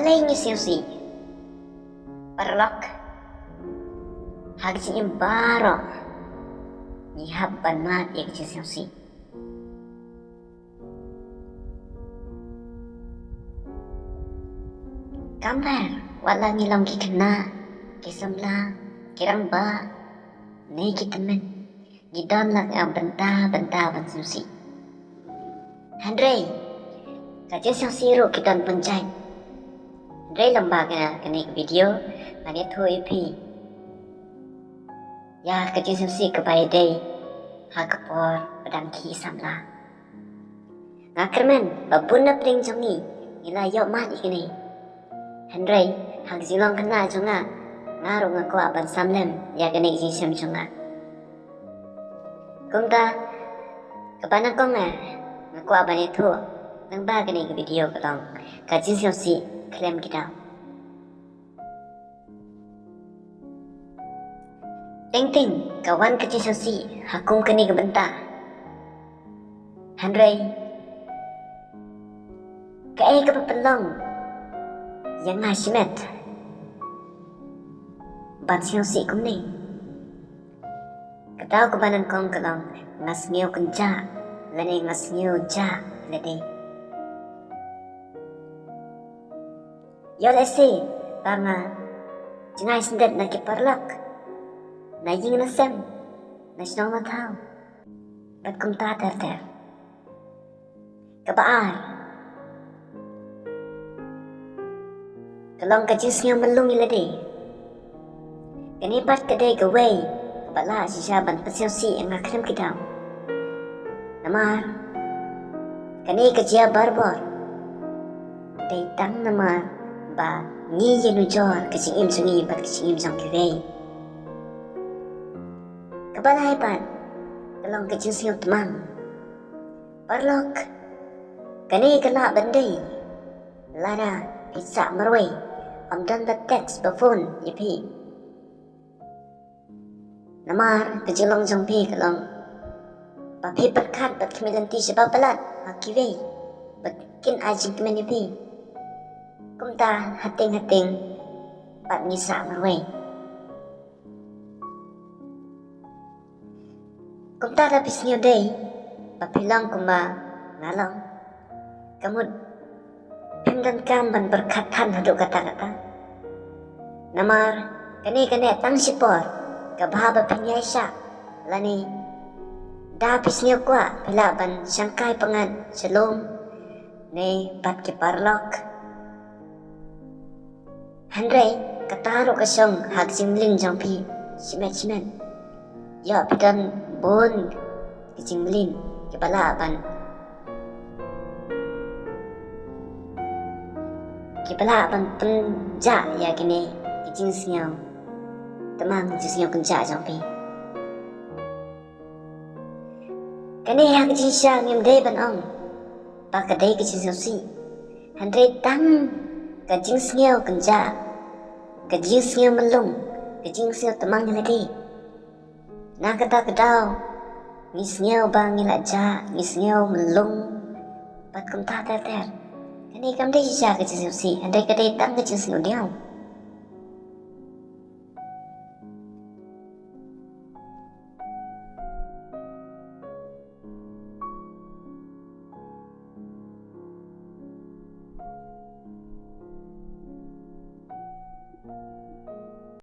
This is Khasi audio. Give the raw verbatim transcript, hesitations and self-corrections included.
Lei ngi sngewsih. Paralok, ha ka jingim baroh ngi hap ban mad ïa ka jingsngewsih. Kamar wat la ngi long ki khynnah, ki samla, ki rangbah, ne ki tymmen, ngi don la ka bynta bynta ban sngewsih. Hynrei ka jingsngewsih ruh ki don pynjah. Hynrei lem bad kane ka video ngan ïathuh ïa phi ïa ka jingsngewsih kaba ïadei ha ka por ba dang khih samla. Nga kyrmen ba bun na pdeng jong ngi ngi la ïoh mad ïa kane. Hynrei ha ka jinglong khynnah jong nga, nga ruh nga kwah ban sam lem ïa kane ka jingshem jong nga. Kumta kaba nyngkong nga kwah ban ïathuh lyngba kane ka video ka long ka jingsngewsih khlem ki daw. Teng teng ka wan ka jingsngewsih ha kum kane ka bynta. Hynrei kaei kaba pynlong ïa nga shimet ban sngewsih kumne? Ka daw kaba nyngkong ka long nga sngew kynjah lane nga sngew jah lade. Ïoh lehse ba nga jngai syndet na ki paralok, na ïing na sem, na shnong na thaw bad kumta ter ter. Kaba ar ka long ka jingsngew myllung ïa lade. Kane pat ka dei kawei kaba lah shisha ban pynsngewsih ïa nga khlem ki daw. Namar kane ka jia barabor dei tang namar ba ngi ïanujor ka jingim jong ngi bad ka jingim jong kiwei. Kaba lai pat ka long ka jingsngew tmang. Paralok, kane ka lah ban dei lada phi sah marwei, ym don ba text ba phone ïa phi. Namar ka jinglong jong phi ka long ba phi pyrkhat bad khmih lynti shibun palat ha kiwei ba kin ai jingkmen ïa phi. Kumta hateng hateng pat ngi sah marwei. Kumta da phi sngew dei ba phi long kumba nga long, ka mut phim donkam ban pyrkhat than haduh katta katta. Namar kane kane tang shipor ka bha ba phin ïaishah lane da phi sngew kwah phi lah ban shangkai pyngngad sha lum ne bad ki paralok. Hynrei kata ruh ka shong ha ka jingmlien jong phi shimet shimet. Ïoh phi don bun ka jingmlien kiba lah ban kiba lah ban pynjah ïa kine ki jingsngew tmang, jingsngew kynjah jong phi. Kane ha ka jingshisha ngim dei ban ong ba ka dei ka jingsngewsih. Hynrei tang ka jingsngew kynjah, ka jingsngew myllung, ka jingsngew tmang ïa lade. Na kata ka daw ngi sngew ba ngi la jah, ngi sngew myllung bad kumta ter ter. Kane kam dei shisha ka jingsngewsih, hynrei ka dei tang ka jingsngew diaw.